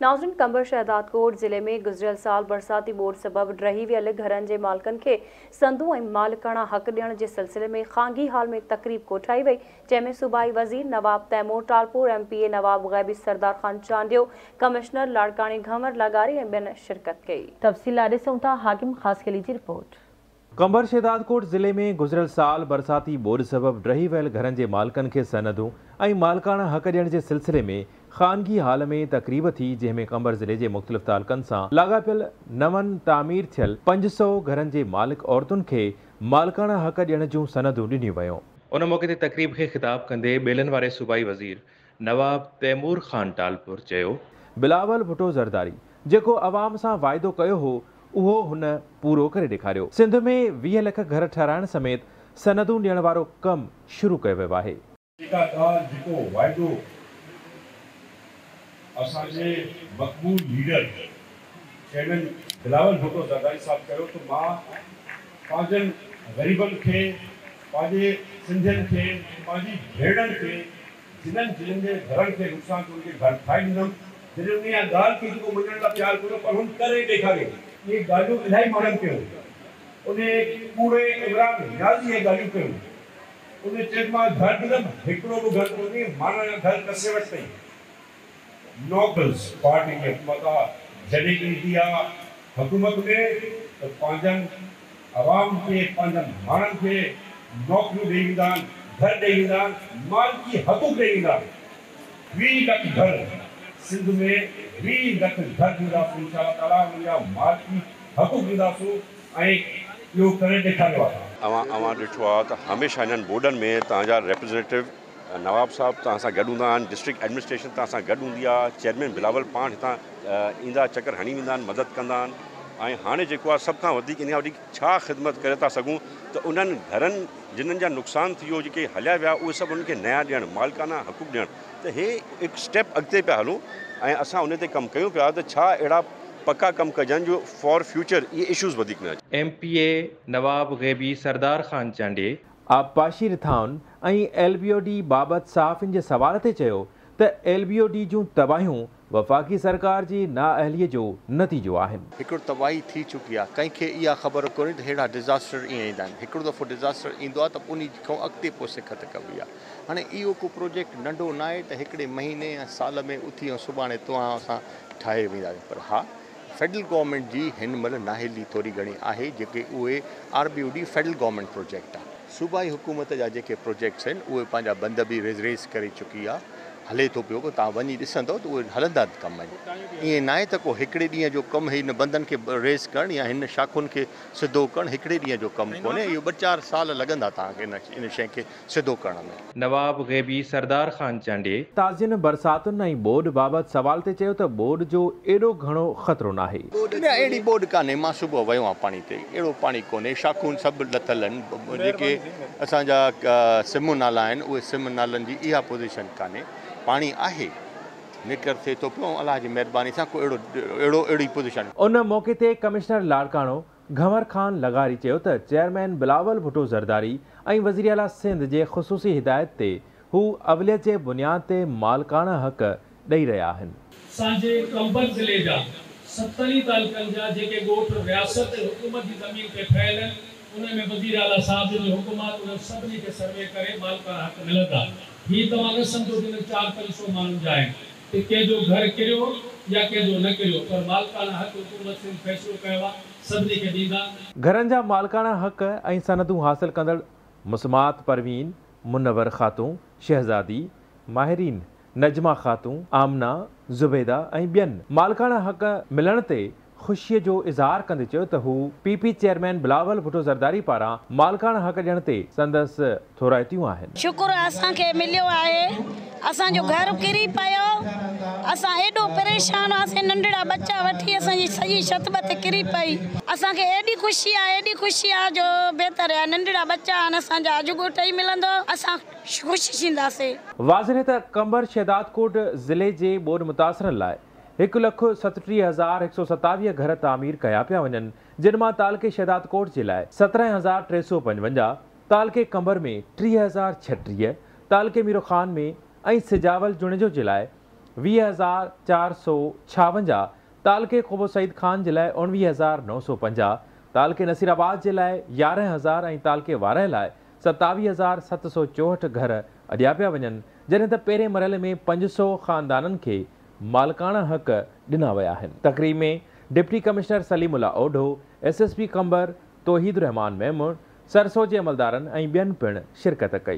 ناظرين قمبر شهدادڪوٽ ضلعي ۾ گذريل سال برساتي ٻوڏ سبب ڊهي ويل گهرن جي مالڪن کي سندون ۽ مالڪاڻا حق ڏيڻ جي سلسلي ۾ خانگي هال ۾ تقريب ڪوٺائي وئي جنهن ۾ صوبائي وزير Nawab Taimur Talpur, M P A Nawab Ghaibi Sardar Khan Chandio, commissioner لاڙڪاڻي گهنور لغاري ۽ ٻين شرڪت ڪئي. تفصيل لاء ڏسون ٿا حاڪم خاصخيلي جي رپورٽ. قمبر شهدادڪوٽ ضلعي ۾ گذريل سال برساتي ٻوڏ سبب ڊهي ويل گهرن جي مالڪن کي سندون ۽ مالڪاڻا حق ڏيڻ جي سلسلي ۾ خانگي هال ۾ تقريب ٿي جنهن ۾ قمبر ضلعي جي مختلف تعلقن سان لاڳاپيل نون تعمير ٿيل 500 گهرن جي مالڪ عورتن کي مالڪاڻا حق ڏيڻ جون سندون ڏنيون ويون. ان موقعي تي تقريب کي خطاب ڪندي ٻيلن واري صوبائي وزير نواب تيمور خان ٽالپر چيو. بلاول ڀٽو زرداري جيڪو عوام سان واعدو ڪيو هو اهو هن پورو ڪري ڏيکاريو. سنڌ ۾ 20 لک گهر ٺهرائڻ سميت سندون ڏيڻ وارو ڪم شروع ڪيو ويو آهي. جيڪا ڳالهه جيڪو واعدو اسان جي مقبول ليڊر چيئرمين بلاول ڀٽو زرداري صاحب ڪيو ته مان پنهنجن غريبن کي پنهنجي سنڌين کي پنهنجي ڀيڻن کي جنھن جنھن جي گھرن کي نقصان ٿيو ان کي گھر ٺاھي ڏيندم. جڏھن انھيء اھا ڳالھه ڪئي جيڪو مڃڻ لاء تيار ڪونه پر ھن ڪري ڏيکاريو. اھي ڳالھيون الاھي ماڻھن ڪيون. انھي ڪوڙي عمران نيازي اھي ڳالھيون ڪيون. انھي چيو ته مان گھر ڏيندم. ھڪڙو به گھر ڪونھي. ماڻھن جا گھر کسي ورتئين. نوڪلز پارٽي جي حڪومت آ. جڏھن ايندي آ حڪومت ۾ ته پنھنجن عوام کي پنهنجن ماڻهن کي نوڪريون ڏئي ويندا آهن، گهر ڏئي ويندا آهن، مالڪي حقوق ڏئي ويندا آهن. 20 لک گهر سنڌ ۾ 20 لک گهر ڏينداسون انشاء الله تعاليٰ انهن جا مالڪي حقوق ڏينداسون ۽ اهو ڪري ڏيکاريو آهي. اوهان اوهان ڏٺو آهي ته هميشه هنن ٻوڏن ۾ توهان جا ريپريزنيٽو نواب صاحب توهان سان گڏ هوندا آهن، ڊسٽرڪٽ ايڊمنسٽريشن توهان سان گڏ هوندي آهي، چيئرمين بلاول پاڻ هتان ايندا چڪر هڻي ويندا آهن، مدد ڪندا آهن ۽ هاڻي جيڪو آهي سڀ کان وڌيڪ ان کان وڌيڪ ڇا خدمت ڪري ٿا سگهون ته انهن گهرن جنھن جا نقصان ٿي ويو جيڪي هليا ويا اهي سڀ انهن کي نيا ڏيڻ مالڪانا حقوق ڏيڻ ته هي هڪ اسٽيپ اڳتي پيا هلون ۽ اسان ان تي ڪم ڪيون پيا ته ڇا اهڙا پڪا ڪم ڪجن جو فار فيوچر اهي اشوز وڌيڪ نه اچن. M P A Nawab Ghaibi Sardar Khan Chandio. آبپاشي رٿائن ۽ ايل بي او ڊي بابت صحافين جي سوال تي چيو ته ايل بي او ڊي جون تباهيون وفاقي سرڪار جي نااهلي جو نتيجو آهن. هڪڙو تباهي ٿي چڪي آهي، ڪنهن کي اها خبر ڪونهي ته ههڙا ڊزاسٽر ائين ايندا آهن، هڪڙو دفعو ڊزاسٽر ايندو آهي ته انهي کان اڳتي پوء سکت ڪبي آهي. هاڻي اهو ڪو پروجيڪٽ ننڍو ناهي ته هڪڙي مهيني يا سال ۾ اٿي ۽ سڀاڻي توهان اسان ٺاهي وينداسين پر ها فيڊرل گورنمينٽ جي هن مهل نااهلي ٿوري گهڻي آهي جيڪي اهي R B O D federal government project آهي. صوبائي حڪومت جا جيڪي پروجيڪٽس آهن اهي پنهنجا بند به ريز ڪري چڪي آهي هلي ٿو پيو توهان وڃي ڏسندؤ ته اهي هلندا ڪم آهن ائين ناهي ته ڪو هڪڙي ڏينهن جو ڪم هن بندن کي ريز ڪرڻ يا هن شاخن کي سڌو ڪرڻ هڪڙي ڏينهن جو ڪم ڪونهي اهو ٻه چار سال لڳندا توهان کي ان شيء کي سڌو ڪرڻ ۾. نواب غيبي سردار خان چانڊيي. تازين برساتن ۽ ٻوڏ بابت سوال تي چيو ته ٻوڏ جو ايڏو گهڻو خطرو ناهي. نه اهڙي ٻوڏ ڪانهي مان صبح ويو آهيان پاڻي تي اهڙو پاڻي ڪونهي شاخون سڀ لٿل آهن جيڪي اسان جا سم نالا آهن اهي سم نالن جي اها پوزيشن ڪانهي پاڻي آهي نڪر ٿئي ٿو پيو ۽ الله جي مهرباني سان ڪو اهڙو اهڙو اهڙي پوزيشن. ان موقعي تي ڪمشنر لاڙڪاڻو گهنور خان لغاري چيو ته چيئرمين بلاول ڀٽو زرداري ۽ وزيراعليٰ سنڌ جي خصوصي هدايت تي هو اوليت جي بنياد تي مالڪاڻا حق ڏئي رهيا آهن. سانجي قمبر ضلعي جا ستن ئي تعلقن جا جيڪي ڳوٺ رياست ۽ حڪومت جي زمين تي ٺهيل آهن انهن ۾ وزيراعليٰ صاحب جن جو حڪم آهي ته انهن سڀني کي سروي ڪري مالڪاڻا حق ملندا. هي توهان نه سمجهو ته انهن چار پنج سو ماڻهن جا آهن ته ڪنهن جو گهر ڪريو يا ڪنهن جو نه ڪريو پر مالڪاڻا حق حڪومت سنڌ فيصلو ڪيو آهي سڀني کي ڏيندا. گهرن جا مالڪاڻا حق ۽ سندون حاصل ڪندڙ مسمات پروين، منور خاتون، شهزادي، ماهرين، نجمه خاتون، آمنه، زبيده ۽ ٻين مالڪاڻا حق ملڻ تي خوشي جو اظهار ڪندي چيو ته هو P P chairman Bilawal Bhutto Zardari پاران مالڪاڻا حق ڏيڻ تي سندس ٿورائتيون آهن. شڪر اسان کي مليو آهي اسان جو گهر ڪري پيو اسان ايڏو پريشان هئاسين ننڍڙا ٻچا وٺي اسان جي سڄي ڇت ٻت ڪري پئي اسان کي ايڏي خوشي آهي ايڏي خوشي آهي جو بهتر آهي ننڍڙا ٻچا آهن اسان جا اڄ ڳوٺ ئي ملندو اسان خوش ٿينداسين. واضح رهي ته قمبر شهدادڪوٽ ضلعي جي ٻوڏ متاثرن لاء هڪ لک ستٽيهه هزار هڪ سؤ ستاويهه گهر تعمير ڪيا پيا وڃن، جن مان تعلقي شهدادڪوٽ جي لاء 17,355، تعلقي قمبر ۾ 30,036، تعلقي ميرو خان ۾ ۽ سجاول جوڻيجو جي لاء 20456، تعلقي قبو سعيد خان جي لاء 19950، تعلقي نصير آباد جي لاء 11000 ۽ تعلقي وارهه لاء 27764 گهر اڏيا پيا وڃن، جڏهن ته پهرين مرحلي ۾ 500 خاندانن کي مالڪاڻا حق ڏنا ويا آهن. تقريب ۾ deputy commissioner Saleemullah Odho, S S P Qambar Tauheed ur Rehman Memon, سرسو جي عملدارن ۽ ٻين پڻ شرڪت ڪئي.